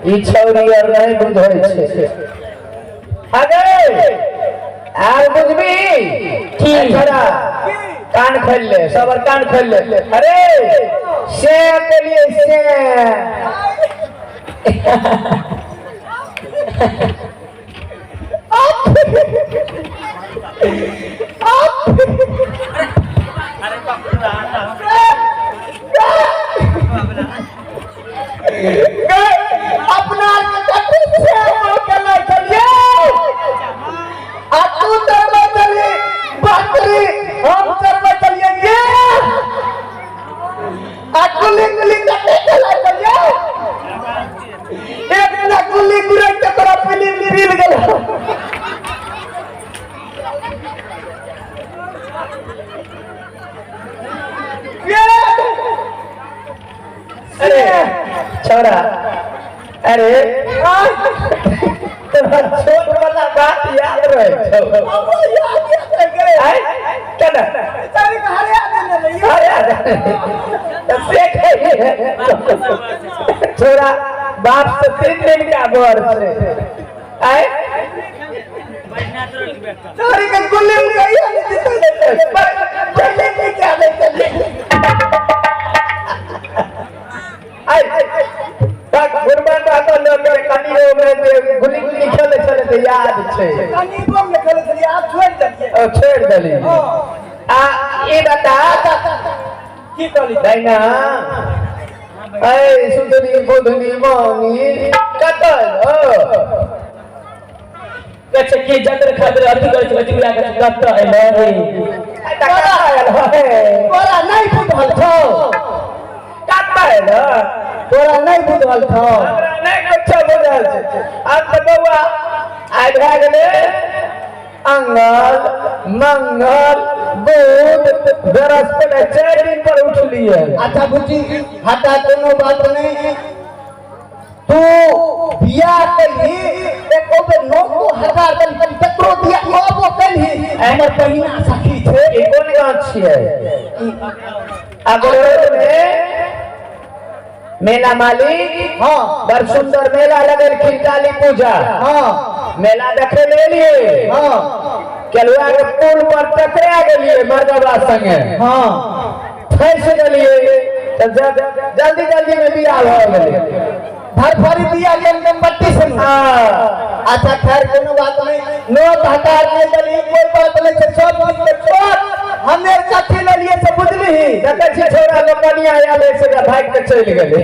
ई छौरी आर नहि बुझै छै। अगे आर बुझबी की? छोरा कान खोल ले, सब आर कान खोल ले। अरे से के लिए से अपना कथी छै केना चलिए आ तू चरबै चली बकरी, हम चरबै चलिए गे आ गुल्ली गुल्ली कते चला चलिए। एक दिना गुल्ली गुरै के तोरा पिली मिल गेल। अरे छोरा, अरे तोरा छोट वाला बात याद रहे छौ? आय केना अरे तो से कहिए छोरा बाप से 3 दिन का बर छै। आय चोरी के गुल्ली में गई है पर चले के क्या ले चले। आय तक कुर्बान बात लोग के कनी ओमे जे गुल्ली गुल्ली खेले छले त याद छै। कनी बम में खेले छलिए, आब छोड़ देलिए। ओ छोड़ देली। आ ई बता की कहली? दाइना ऐ सुधनी बुधनी मौनी कतऽ हो? अच्छा की जत्र खातिर अथी करै छै, अथी लगा के कतऽ एलै रे? कतऽ आयल हो? तोरा नहीं बुझल छौ? कतऽ एल? तोरा नहीं बुझल छौ? हमरा नहि कुछो बुझल छै। आब तऽ बौआ आइ भए गेलै अंगल मंगल बुध बृहस्पति, 4 दिन पर उठलियै। अच्छा बुच्ची हटा, कोनो बात नहीं। तू बियाह कलही एको बेर नौको हजार देल ककरो बियाह कहबो कलही, हमर बहिना सखी छै। ई कोन गाँव छियै? अगरोड में मेला मालिक। हाँ। बड़ सुंदर मेला लगेलखिन काली पूजा। हाँ। मेला देखे ले एलियै। हाँ। केलुआ के पुल पर टकरा गेलियै मर्दबा संगे। हाँ। फंसि गेलियै तऽ जल्दी जल्दी में बियाह भऽ गेलै। धरफड़ी बियाह गेल पट्टी से। हाँ। अच्छा खैर कोनो बात नहीं, नोट हकार नहीं देली कोई बात नहीं छै, सब चीज के छोड़ हमे कथी लेलिए से बुझली। देखै छी छोरा लोग कनिया आयल है से भागि के चलि गेलै।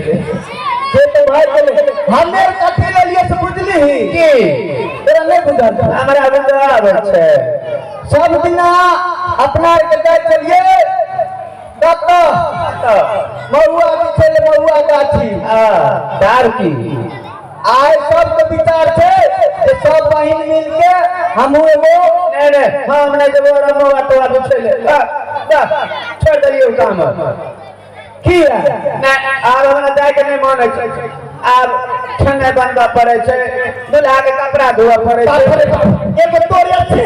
से तो भाग गेलै। हमे कथी लेलिए से बुझली? की? तोरा नहीं बुझल छौ? हमरा बुझल आबै छै। सब दिना अपना के जाइ छलिए कतऽ? महुआ के छलै, महुआ गाछी। हाँ, दार की आइ सबके विचार छै जे सब बहिन मिल के हमहूँ एगो नहीं नहीं हम नहीं जेबो रमवा तोरा बिछै ले। छोड़ देलियै ओ काम। किया? नहीं आब हमरा जायके नहीं मन होइ छै। आब खेनाइ बनबऽ पड़ै छै, दूल्हा के कपड़ा धोअ पड़ै बाप छै। रे बाप, एगो तोरे छै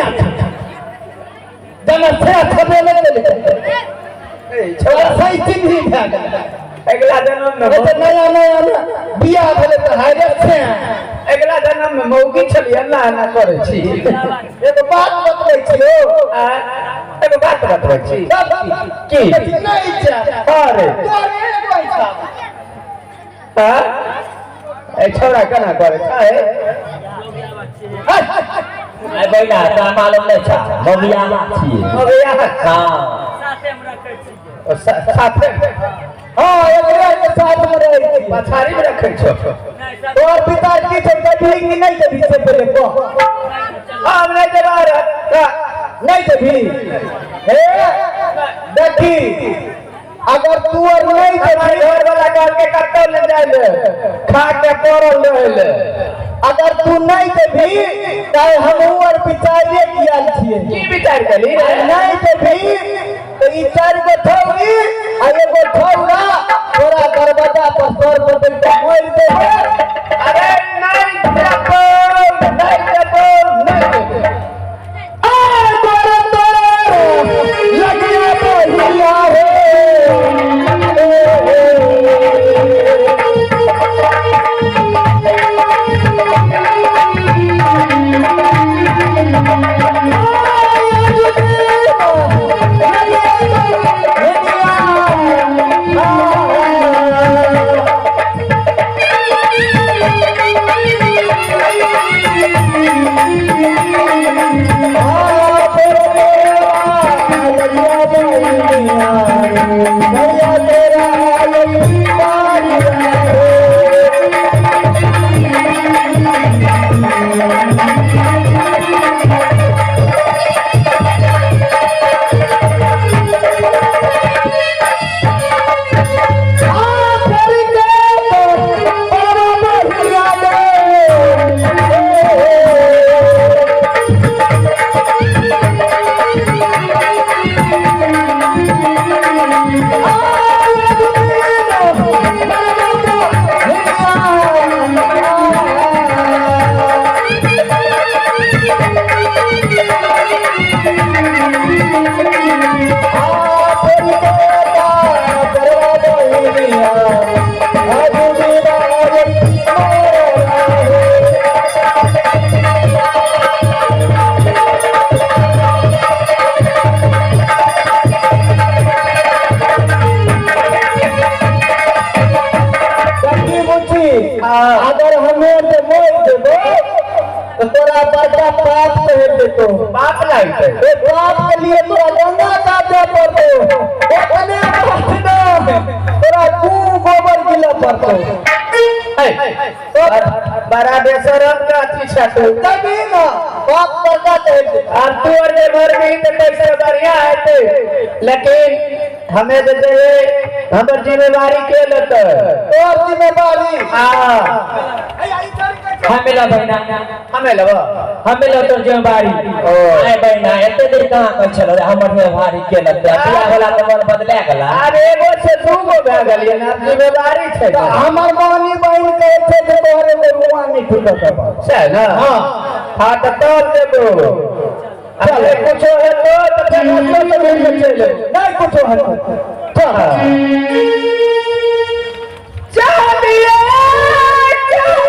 जना छै छबे नहि देले। ए, छोरा छोरा सही चिन्ही भए गेल। अगिला जन्म में ए तऽ नया नया ने बियाह भेलै तऽ हाय रे छै। अगिला जन्म में मौगी छलियै एना एना करै छी। एगो बात बतबै छियौ। आ, एगो बात बतबै छी। की? नहि छै। अरे तोरे एगो हिसाब। हाँ? ए छोरा केना करै छै? आइ बहिना तोरा मालूम नहि छौ, मौगियाहा छियै। मौगियाहा? हाँ। ओ साथे? हाँ, एकरे के साथ में रहै छी। पछाड़ी में रखै छौ। तोहर विचार की छै, देबही कि नहि देबही से पहिले कह। हम नहि देबा रे। नहीं देबही? हे देखी अगर तू और नहीं हमारे देबही घर वाला कहलकै कतौ ले जाय ले, खा के पड़ल रहै ले। अगर तू नहीं देबही तऽ हमहूँ और विचारिए कियाल छियै। की विचार केली? आ नहीं देबही तऽ ई 4 गो ठौरी आ एगो ठौरा तोरा दरवाजा पर सर पर बैठ के मरि देबै। अरे नहीं देबो, नहीं देबो, नहीं देबो। आ तोरा तोरा लगिया बहिया रे। अगर हमे जे मरि जेबो तो तोरा बड़का पाप कहे देतो। पाप लागतै। ए पाप के लिए तोरा गंगा का जाय पड़तो, ओतने बात न तोरा दू गोबर गिला पड़तो। बड़ा बेशरम का अथी छै तू। कभी ना बाप बड़का कहे देतो। अब तू और जे मरबी तऽ कैसे बढ़िया हेतै, लेकिन हमें जे छै हमर जिम्मेवारी के लेतै? तोर जिम्मेवारी। हाँ। हमें लो बहिना। हमें लेबो। हमें लो तोर जिम्मेवारी। ओ। आय बहिना एते देर कहाँ कहै छलो रे हमर जिम्मेवारी के लेतै? बियाह होला तऽ मन बदला गेला। आब एगो से दूगो भए गेलियै ने, आब जिम्मेवारी छै तऽ हमर मानी बहिन कहै छै जे तोहर एगो रुआ नहि टूटत। छै ने? हाँ। हाँ तऽ तब देबो। चल कुछो हेतौ तऽ फेर रस्तो से घुमि कऽ चलि अयबो। नहि कुछो हेतौ, चल। चलिए चल चल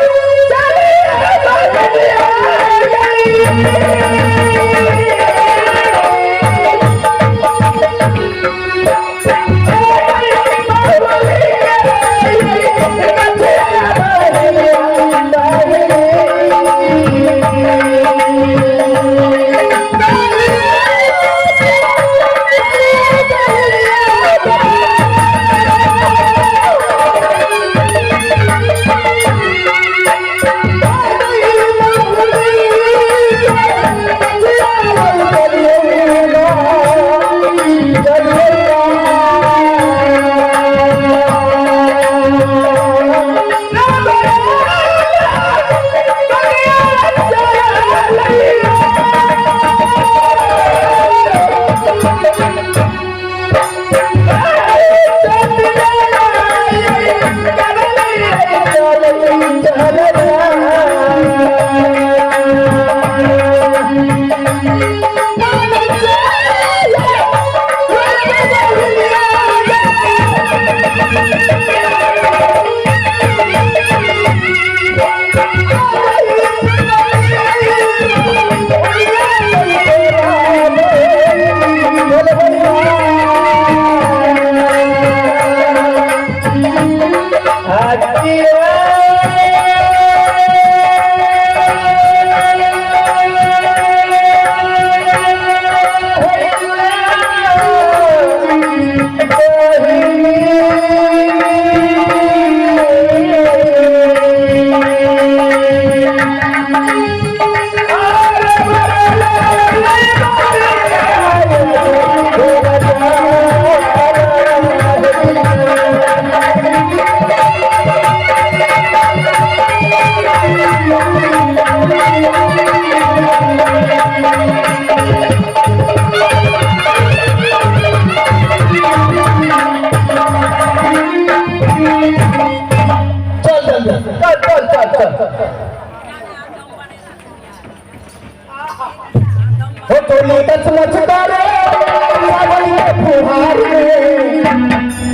चल चल चल चल चल। हो टोली कचमच करे सावन के फुहार में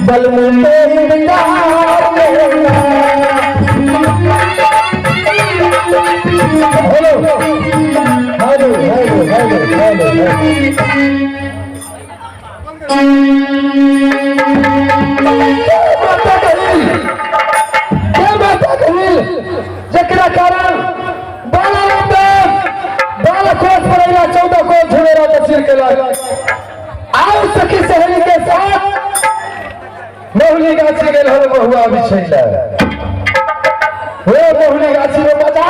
बलमू पे इंतजार में। Hello hello hello hello hello. माता कहिल, जय माता कहिल, जकरा कारण बाला रामदास बाला कोस पर अइला 14 कोस झुमेरा तस्वीर के लाग आओ सखी सहेली के साथ महुली गाछी गेल हल महुआ बिछैला। हे महुली गाछी में बजा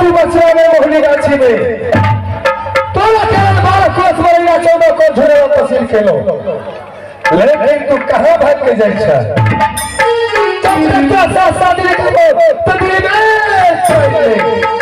तू बचिया में मोहनी गाछी में तोरा कारण 12 कोस मरैया 14 कोस झुरे तहसील केलो, लेकिन तू कहाँ भाग के जाइ छ? जब तक तोरा साथ शादी नहीं करबो तो दिल में चल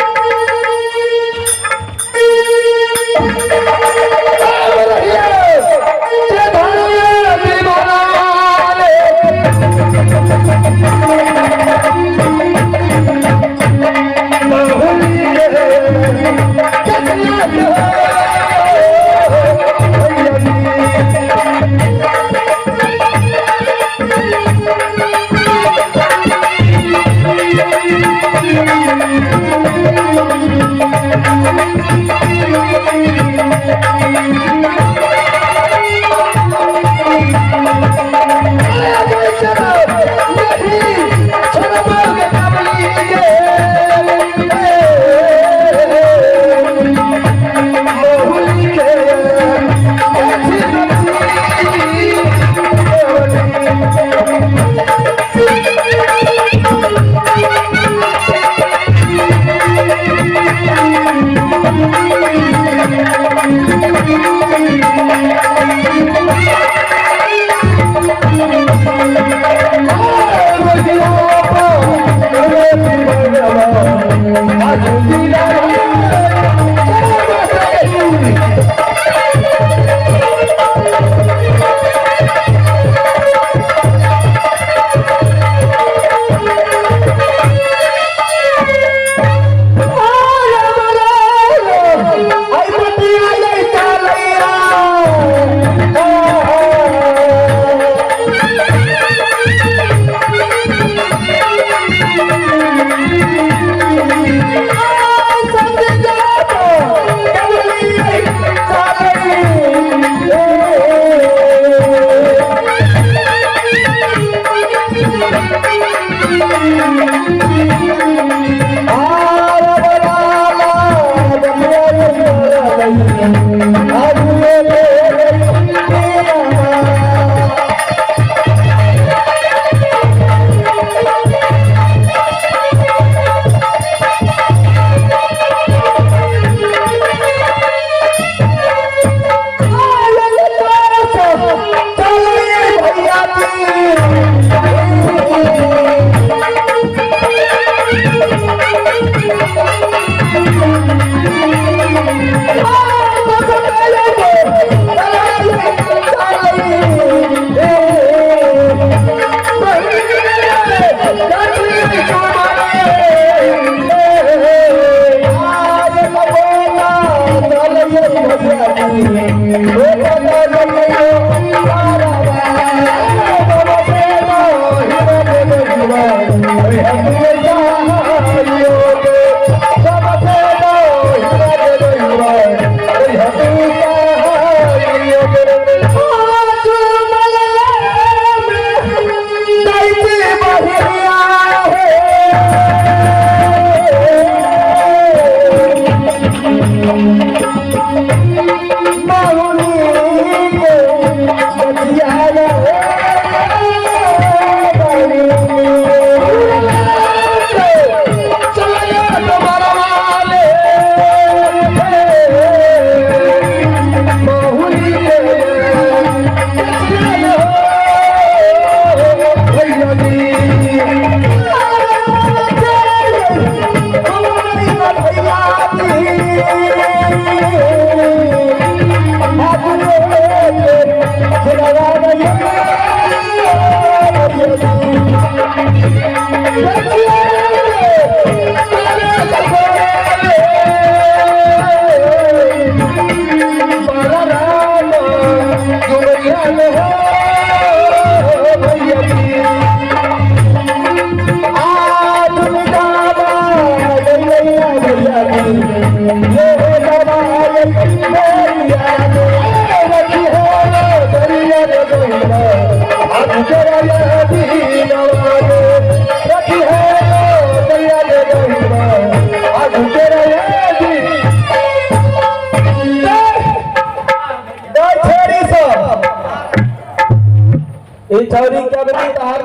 ई छौरी के अबरी तहर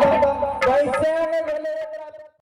कैसे